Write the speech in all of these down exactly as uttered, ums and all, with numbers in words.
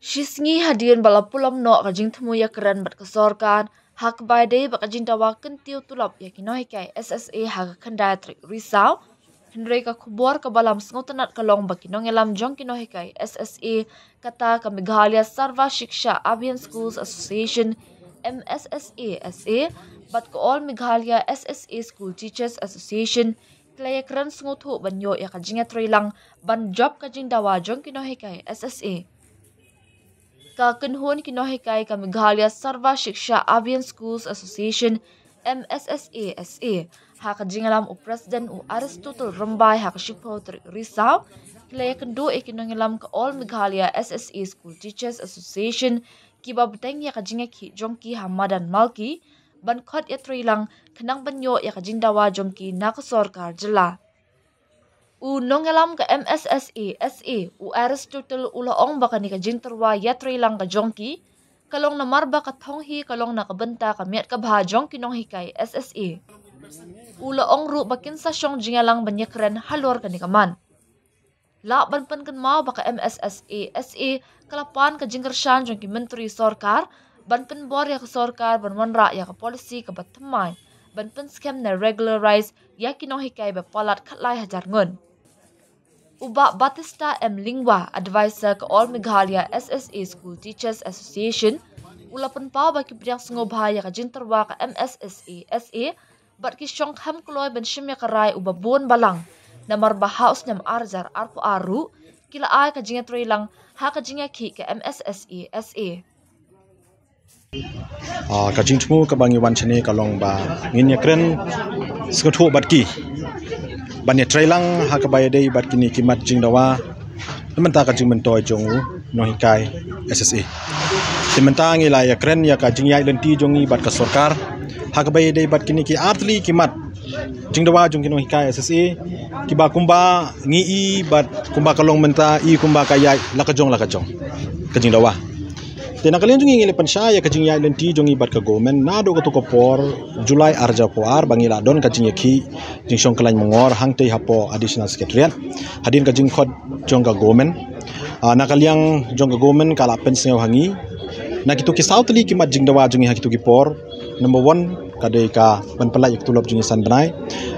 Shisngi hadien ba la pulom noh ka jingthmu ïakren bad ka sorkar ha kaba ïadei bad ka jingdawa kyntiew tulop ïa ki nonghikai S S A ha ka khyndai tarik Risaw, hynrei ka khubor kaba lam sngewtynnad ka long ba ki nongïalam jong ki nonghikai S S A, kata ka Meghalaya Sarva Shiksha Abhiyan Schools Association, M S S A S A, bad ka All Meghalaya S S A School Teachers Association, ki la ïakren sngewthuh ban ïoh ïa ka jingïatreilang ban jop ka jingdawa jong ki nonghikai S S A. Ka kynhun ki nonghikai ka Meghalaya Sarva Shiksha Abhiyan Schools Association, M S S A S A, ha ka jingïalam u President u Aristotle Rymbai ha ka shiphew tarik Risaw, ki la ïakynduh ïa ki nongïalam ka All Meghalaya S S A School Teachers Association, kiba bteng ïa ka jingïakhih jong ki ha madan Malki ban khot ïatreilang khnang ban ïoh ïa ka jingdawa jong ki na ka sorkar jylla. U nongïalam ka M S S A S A, u Aristotle, u la ong ba kane ka jingtyrwa ïatreilang ka jong ki ka long namar ba ka thong hi ka long na ka bynta ka miat ka bha jong ki nonghikai S S A. U la ong ruh ba kin sa shong jingïalang ban ïakren halor kane ka mat. Lah ban pynkynmaw ba ka M S S A S A ka la pan ka jingkyrshan jong ki myntri sorkar ban pynbor ïa ka sorkar ban wanrah ïa ka polisi kaba thymmai ban pynskhem ne regularize ïa ki nonghikai ba palat khatlai hajar ngut. U Bah Batista M Lyngwa, advisor ka All Meghalaya S S A School Teachers Association, u la pynpaw ba ki pdiang sngewbha ïa ka jingtyrwa ka M S S A S A bad ki shong kham kloi ban shim ïa ka rai uba bun balang, namar ba ha u snem ar hajar arphew ar ruh ki la ai ka jingïatreilang ha ka jingïakhih ka M S S A S A. Ah, ka jingthmu kaba ngi wan shane ka long ba ngin ïakren sngewthuh bad ki ban ïatreilang ha kaba ïadei bad kine ki mat jingdawa na bynta ka jingmyntoi jong u nonghikai S S A. Te mynta ngi la ïakren ïa ka jingïaid lynti jong ngi bad ka sorkar ha kaba ïadei bad kine ki artylli ki mat jingdawa jong ki nonghikai S S A, kiba kumba ngi i bad kumba ka long mynta i kumba ka ïaid la ka jong la ka jong ka jingdawa. Te na ka liang jong ngi ngi la pynshai ïa ka jingïaid lynti jong ngi bad ka government naduh kato ka por July ar hajar arphew ar ba ngi la don ka jingïakhih jingshong khlaiñ mangor hangtei hapoh Additional Secretariat hadien ka jingkhot jong ka government. Ah, na ka liang jong ka government ka la pynsngew ha ngi na kito ki saw tylli ki mat jingdawa jong ngi ha kito ki por. Number one, ka dei ka ban pynlait ïa ka tulop jong ngi san bnai.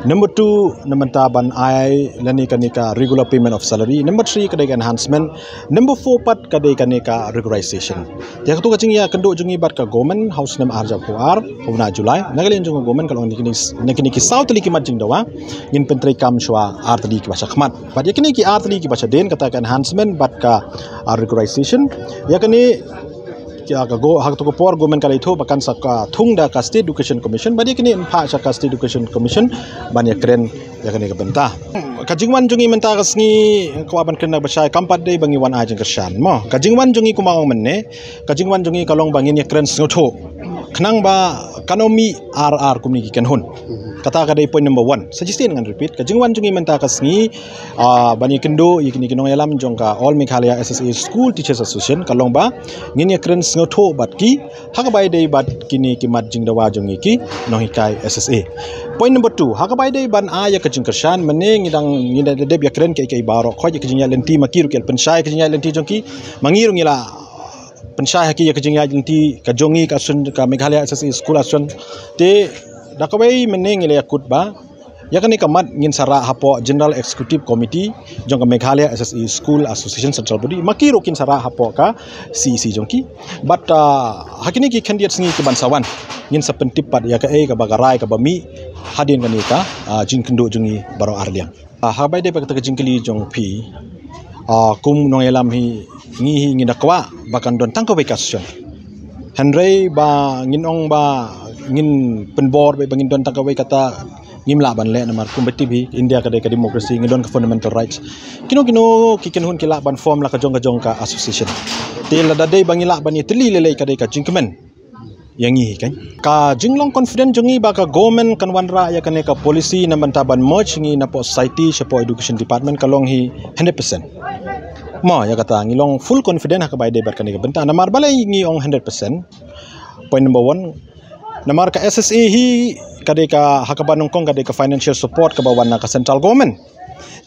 Number two, na bynta ban ai lane kane ka regular payment of salary. Number three, ka dei ka enhancement. Number four pat ka dei kane ka regularization. Ïa kato ka jingïakynduh jong ngi bad ka government ha u snem ar hajar arphew ar, ha u bnai July. Na ka liang jong ka government ka long na kine, na kine ki saw tylli ki mat jingdawa ngin pyntreikam shuwa ar tylli kiba sha khmat. Bad ïa kine ki ar tylli kiba shadien, kata ka enhancement bad ka, ah, regularization. Ïa kane, ïa ka go, ha kato ka por government ka la ïathuh ba kan sa ka thung da ka State Education Commission, bad ïa kane yn phah sha ka State Education Commission ban ïakren ïa kane ka bynta. Ka jingwan jong ngi mynta ka sngi, kwah ban kren da kaba shai, kam pat dei ba ngi wan ai jingkyrshan mo. Ka jingwan jong ngi kumba ong mynne, ka jingwan jong ngi ka long ba ngin ïakren sngewthuh khnang ba kan ym mih ar ar kumne ki kynhun. Kata ka dei point number one. Sa shisien ngan repeat, ka jingwan jong ngi mynta ka sngi, ah, ban ïakynduh ïa kine ki nongïalam jong ka All Meghalaya S S A School Teachers Association ka long ba ngin ïakren sngewthuh bad ki ha kaba ïadei bad kine ki mat jingdawa jong ngi ki nonghikai S S A. Point number two, ha kaba ïadei ban ai ïa ka jingkyrshan, mynne ngi dang, ngi da dep ïakren kiei kiei baroh, khot ïa ka jingïaid lynti, ma ki ruh ki la pynshai ïa ka jingïaid lynti jong ki, ma ngi ruh ngi la pynshai ha ki ïa ka jingïaid lynti ka jong ngi ka association, ka Meghalaya S S A School Association. Te da kawei mynne ngi la ïakut ba ïa kane ka mat ngin sa rah hapoh General Executive Committee jong ka Meghalaya S S A School Association Central Body, ma ki ruh kin sa rah hapoh ka C E C jong ki. Bad, ah, ha kine ki khyndiat sngi kiban sa wan ngin sa pyntip pat ïa kaei kaba ka rai kaba mih hadien kane ka, ah, jingkynduh jong ngi baroh arliang. Ah, ha kaba ïadei bad kata ka jingkylli jong phi, ah, kum nongïalam hi, ngi hi ngin da kwah ba kan don tang kawei ka association. Hynrei ba ngin ong ba ngin pynbor ba, ba ngin don tang kawei, kata ngim lah ban leh, namar kumba tip hi India ka dei ka democracy, ngi don ka fundamental rights. Kino kino ki kynhun ki lah ban form la ka jong ka jong ka association. Te lada dei ba ngi lah ban ïatylli lei lei ka dei ka jingkmen ïa ngi hi kan. Ka jinglong confident jong ngi ba ka government kan wanrah ïa kane ka policy na bynta ban merge ngi napoh society shapoh education department ka long hi hundred percent. Mo, ïa kata ngi long full confident ha kaba ïadei bad kane ka bynta. Namar balei ngi ong hundred percent? Point number one, namar ka S S A hi ka dei ka, ha kaba nyngkong ka dei ka financial support kaba wan na ka central government.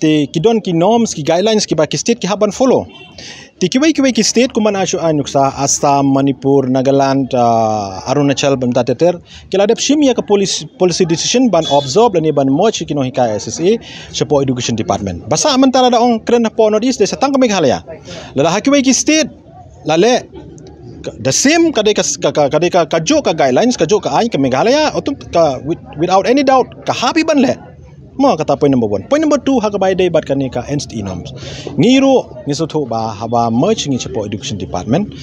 Te ki don ki norms, ki guidelines kiba ki state ki hap ban follow. Te kiwei kiwei ki state kumba nga shu ai nuksa, Assam, Manipur, Nagaland, ah, Arunachal, bynta ter ter, ki la dep shim ïa ka policy, policy decision ban absorb lane ban merge ki nonghikai S S A shapoh education department. Basa mynta lada ong kren hapoh North East, dei sa tang ka Meghalaya. Lada ha kiwei ki state la leh the same, ka dei ka, ka, ka, ka dei ka, kajuh ka guidelines, kajuh ka aiñ, ka Meghalaya, otom ka, with, without any doubt ka hap hi ban leh. Mo, kata point number one. Point number two, ha kaba ïadei bad kane ka N C T E norms, ngi ruh ngi sngewthuh ba haba merge ngi shapoh education department,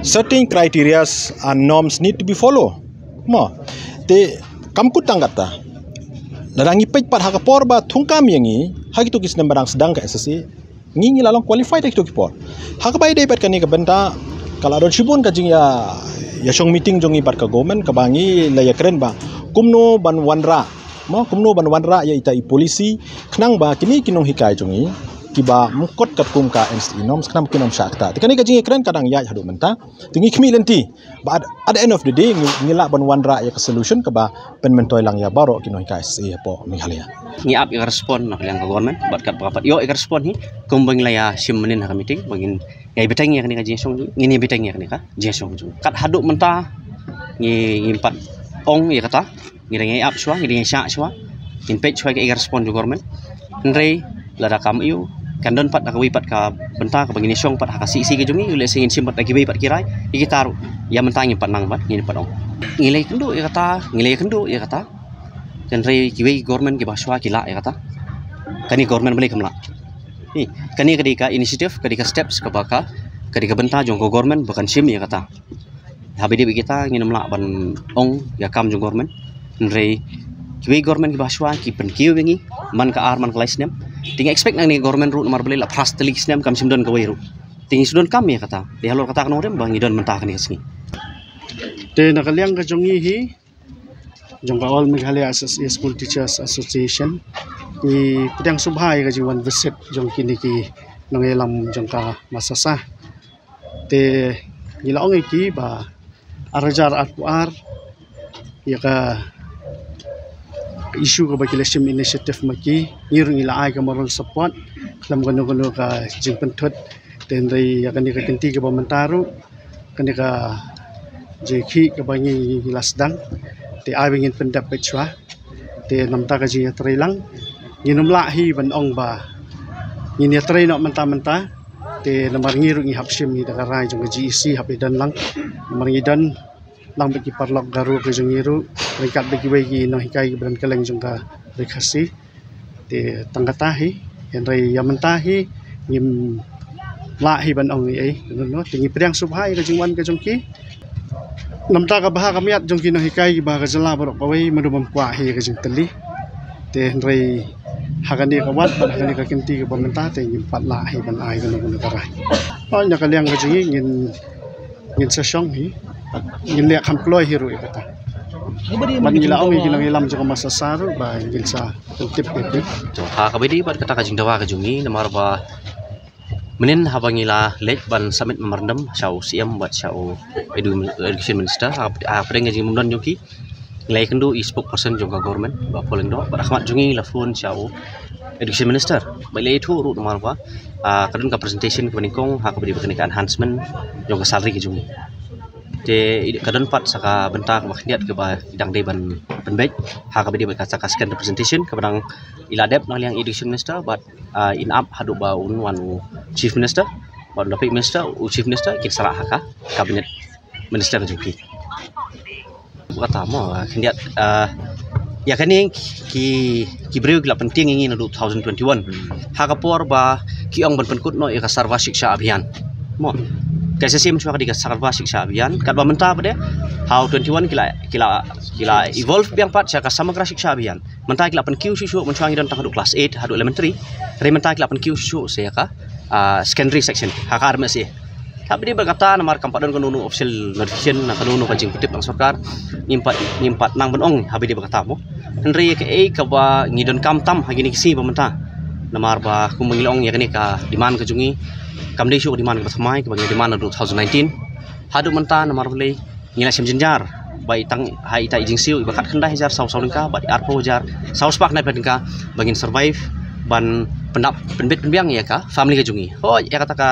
certain criterias and norms need to be follow. Mo, te kam kut tang kata. Lada ngi peit pat ha ka por ba thungkam ïa ngi ha kito ki snem ba dang sdang ka S S A, ngi ngi la long qualified ha kito ki por. Ha kaba ïadei bad kane ka bynta, ka la don shibun ka jingïa, ïa shong meeting jong ngi bad ka government, kaba ngi la ïakren ba kumno ban wanrah, mo, kumno ban wanrah ïa ita i policy, khnang ba kine ki nonghikai jong ngi kiba mukot katkum ka N C T E norms, khnang ba kin ym shah kata. Te kane ka jingïakren ka dang ïaid haduh mynta. Te ngi khmih lynti ba at, at the end of the day ngi, ngi lah ban wanrah ïa ka solution kaba pynmyntoi lang ïa baroh ki nonghikai S S A hapoh Meghalaya. Ngi ap ïa ka respond na ka liang ka government, bad katba pat ïoh ïa ka respond hi, kumba ngi la ïa shim mynnin ha ka meeting, ba ngin ïa bteng ïa kane ka jingshong, ngin ïa bteng ïa kane ka jingshong jong. Kat haduh mynta ngi, ngim pat ong ïa kata, ngi dang ïa ap shuwa, ngi dang ïa shah shuwa, ngin peit shuwa ïa ka respond jong government. Hynrei lada kam ïoh, kan don pat da kawei pat ka bynta kaba ngin ïa shong pat ha ka C E C ka jong ngi, lehse ngin shim pat da kiwei pat ki rai, ïa kita ruh ïa mynta ngim pat nang pat, ngin pat ong. Ngi la ïakynduh ïa kata, ngi la ïakynduh ïa kata. Hynrei kiwei government kiba shuwa ki lah ïa kata. Kane government balei kam lah? Hi, kane ka dei ka initiative, ka dei ka steps kaba ka, ka dei ka bynta jong ka government ba kan shim ïa kata. Haba ïadei bad kita ngin ym lah ban ong ïa ka kam jong government. Hynrei kiwei government kiba shuwa ki pynkiew ïa ngi man ka ar man ka lai snem. Te ngi expect na kane ka government ruh namar balei la phra tylli ki snem kam shym don kawei ruh. Te ngi shu donkam ïa kata. Te halor kata ka nongrim ba ngi don mynta kane ka sngi. Te na ka liang ka jong ngi hi, jong ka All Meghalaya S S A School Teachers Association, ngi pdiang sngewbha ïa ka jingwan visit jong kine ki nongïalam jong ka MASASA. Te ngi la ong ïa ki ba ar hajar arphew ar, ïa ka issue kaba ki la shim initiative ma ki, ngi ruh ngi la ai ka moral support khlem kano kano ka jingpynthut. Te hynrei ïa kane ka kynti kaba mynta ruh, kane ka jingkhih kaba ngi la sdang, te ai ba ngin pyndep beit shuwa. Te namar ka jingïatreilang, ngin ym lah hi ban ong ba ngin ïatrei noh mynta mynta. Te namar ngi ruh ngi hap shim hi da ka rai jong ka G E C, hap ïadon lang. Namar ngi don lang bad ki paralok Garo ka jong ngi ruh, ryngkat bad kiwei ki nonghikai kiba don kylleng jong ka Ri Khasi. Te tang kata hi, hynrei ïa mynta hi ngim lah hi ban ong ei ei, no, no. Te ngi pdiang sngewbha ïa ka jingwan ka jong ki. Namar ka bha ka miat jong ki nonghikai kiba ha ka jylla baroh kawei, mano bym kwah hi ïa ka jingtylli. Te hynrei ha kane ka wat bad ha kane ka kynti kaba mynta te ngim pat lah hi ban ai kano kano ka rai. Oh, na ka liang ka jong ngi ngin, ngin sa shong hi, ngin leh kham kloi hi ruh ïa kata. Bad ngi la ong ïa ki nongïalam jong ka MASASA ruh ba ngin sa pyntip ïa ki. To, ha kaba ïadei bad kata ka jingdawa ka jong ngi, namar ba mynnin haba ngi la leit ban submit memorandum sha u C M bad sha u edu-, Education Minister, ha, ha pdeng ka jingmyntoi jong ki, ngi la ïakynduh ïa i spokesperson jong ka government, Bah Paul Lyngdoh, bad ha khmat jong ngi la phone sha u Education Minister. Bad la ïathuh ruh namar ba, ah, ka don ka presentation kaba nyngkong ha kaba ïadei bad kane ka enhancement jong ka salary ka jong ngi. Te ka don pat sa ka bynta kaba khyndiat kaba dang dei ban pynbeit ha kaba ïadei bad ka, sa ka second presentation kaba dang i la dep na liang Education Minister, bad, ah, yn ap haduh ba un wan u Chief Minister bad u Deputy Minister, u Chief Minister kin sa rah ha ka Cabinet Minister ka jong phi. Kata mo, ah, khyndiat, ah, ïa kane ki, ki briew ki la pyntieng ïa ngi naduh two thousand twenty-one. Ha ka por ba ki ong ban pynkut noh ïa ka Sarva Shiksha Abhiyan. Mo, ka S S A mynshuwa ka dei ka Sarva Shiksha Abhiyan. Katba mynta pat de, ha u twenty-one ki la, ki la, ki la evolve biang pat sha ka Samagra Shiksha Abhiyan. Mynta ki la pynkiew shuh shuh, mynshuwa ngi don tang haduh class eight, haduh elementary. Hynrei mynta ki la pynkiew shuh shuh sha ka, ah, secondary section, ha ka R M S A. Haba ïadei bad kata namar kam pat don kano kano official notification, na kano kano ka jingpyntip na sorkar, ngim pat, ngim pat nang ban ong haba ïadei bad kata mo. Hynrei kaei kaba ngi donkam tam ha kine ki sngi ba mynta, namar ba kumba ngi la ong ïa kane ka demand ka jong ngi kam dei shuh ka demand kaba thymmai kaba ngi demand naduh two thousand nineteen. Haduh mynta namar balei ngi la shem jynjar ba i tang ha ita i jingsiew iba khatkhyndai hajar saw saw tyngka bad arphew hajar saw spah khyndai phew tyngka ba ngin survive. ban pyndap pynbit pynbiang ïa ka family ka jong ngi. Hooid, ïa kata ka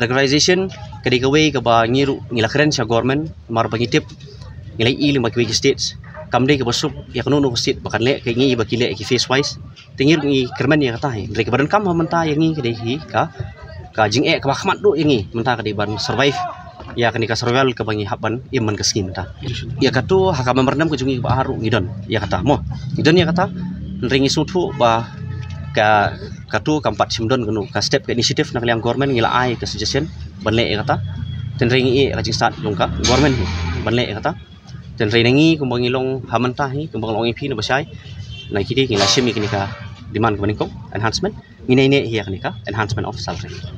regularization ka dei kawei kaba ngi ruh ngi la kren sha government, namar ba ngi tip, ngi la ïohi lyngba kiwei ki states, kam dei kaba suk ïa kano kano ka state ba kan leh, ka ngi ba ki leh ki phase wise. Te ngi ruh ngi kyrmen ïa kata hi. Hynrei kaba donkam ha mynta ïa ngi ka dei hi ka, ka jingeh kaba khmat duh ïa ngi mynta ka dei ban survive ïa kane ka survival kaba ngi hap ban im man ka sngi mynta. Ïa kata ha ka memorandum ka jong ngi kaba ar ruh ngi don ïa kata mo. Ngi don ïa kata, hynrei ngi sngewthuh ba ka, kata kam pat shym don kano ka step ka initiative na ka liang government, ngi la ai ka suggestion ban leh ïa kata. Te hynrei ngi ïeh ka jingstad jong ka government hi ban leh ïa kata. Te hynrei na ngi kumba ngi long ha mynta hi, kumba ngi long ïa phi na ba shai, na ki dei ngi la shim ïa kane ka demand kaba nyngkong, enhancement. Ngi nai neh hi ïa kane ka enhancement of salary.